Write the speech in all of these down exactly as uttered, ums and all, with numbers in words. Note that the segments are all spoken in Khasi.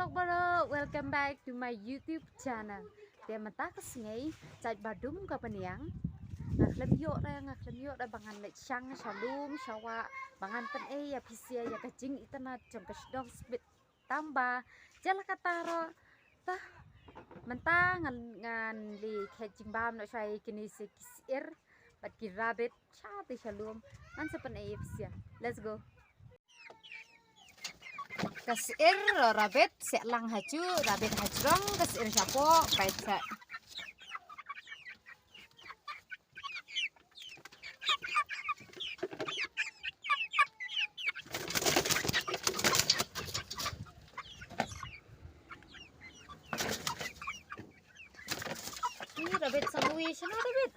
Hello, welcome back to my YouTube channel. Te mynta ka sngi, jait ba dum ka pynïang. Nga khlem ïoh re, nga khlem ïoh re ba ngan leit shang sha lum sha wah, ba ngan pynïaid ïa phi sha ïa ka jingitynnad jong ka shnong Smit Tamba. Jala kata ruh, ta mynta ngan, ngan leit khet jingbam noh sha ïa kine ki syier bad ki rabbit. Sha te sha lum. Ngan sa pynïaid ïa phi sha. Let's go. Ka syier rabbit sha lang ha ju, rabbit ha jrong, ka syier sha poh, peit sha. Ih, rabbit sa uwi, shano rabbit?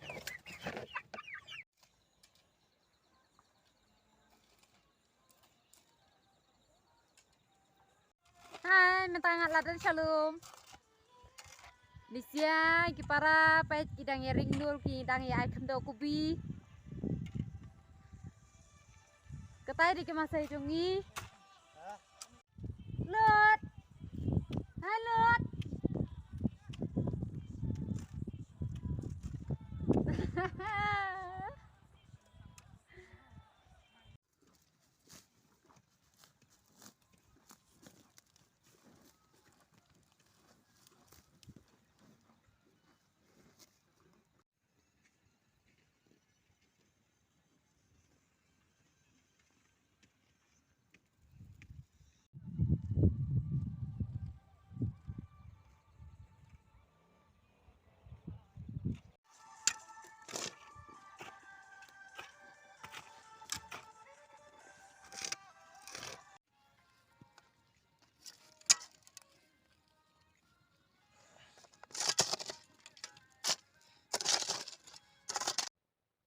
Hai, mynta nga la don sha lum. Nisia, ki para, peit ki dang ïa ring nur, ki dang ïa ai khyndew kubi. Katai dei ki masai jong ngi. Lut. Hai, Lut.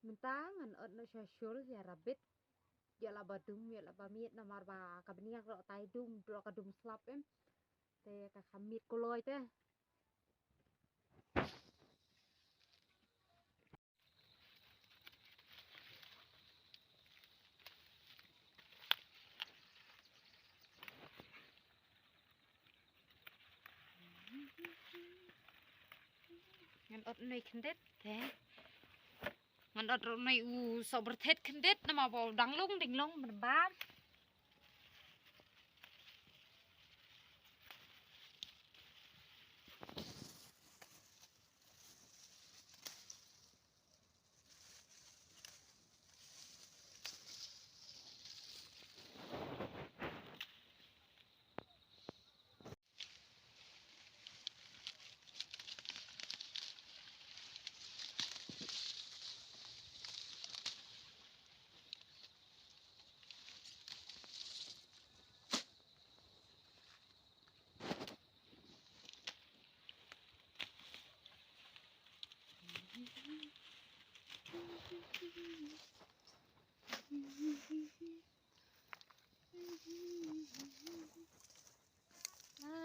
Mynta ngan ot noh sha shul ïa rabbit. Ïa la ba dum, ïa la ba miet namar ba ka bniang ruh tai dum, ruh ka dum slap em. Te ka kham miet kuloi te. Ngan ot noi khyndiat te. Ngan ot ruh noi u soh byrthet khyndiat namar ba u dang lung ding long mynba.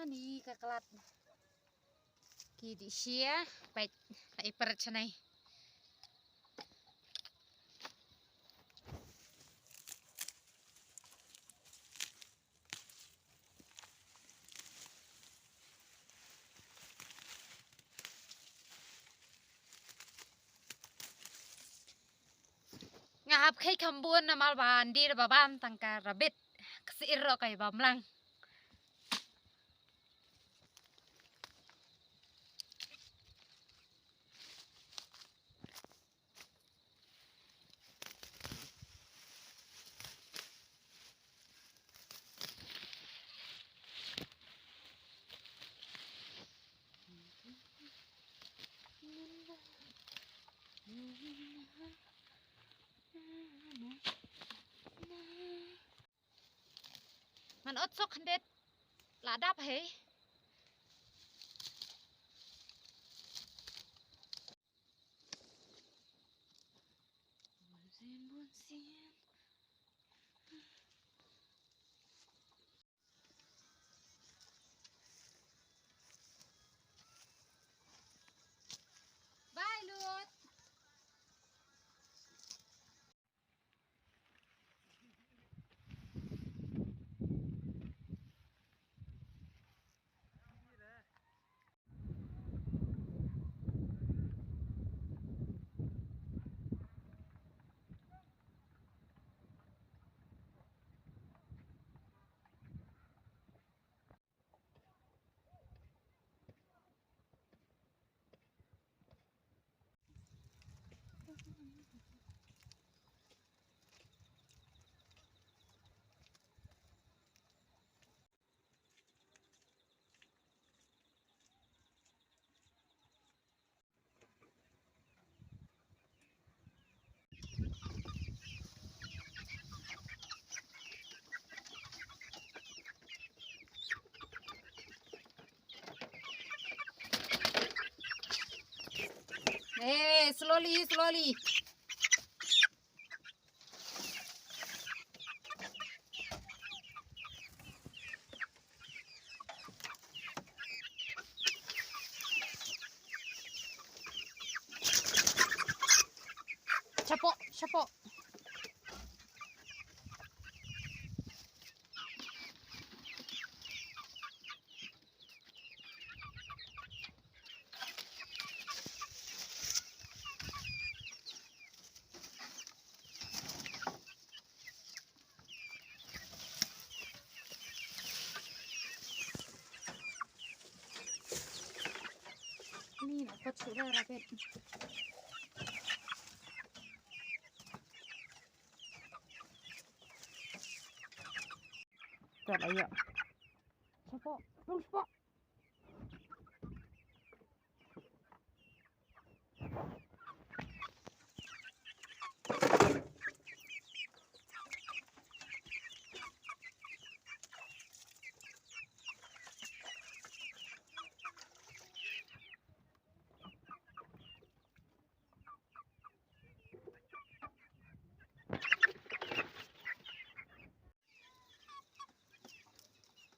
Ani ka klat. Ki dih shia, peit, la i peret shanai. Nga hap khei kham bun namar ba ndie ba bam tang ka rabbit. Ka syier ruh ka i bam lang. Ngan ot soh khyndiat la dap hei. Bye, Lut. Hey, slowly, slowly. Chapoh, chapoh. Ni na pat sura rapet. Tat ayo. Chapoh, rung chapoh.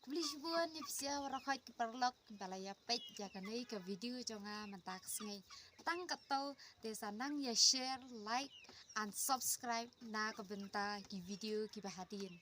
Khublei shibun ïa phi baroh khoit ki paralok kiba la ïa peit ïa kane ka video jong nga mynta ka sngi. Tang katto, te sa nang ïa share, like and subscribe na ka bynta ki video kiba hadien.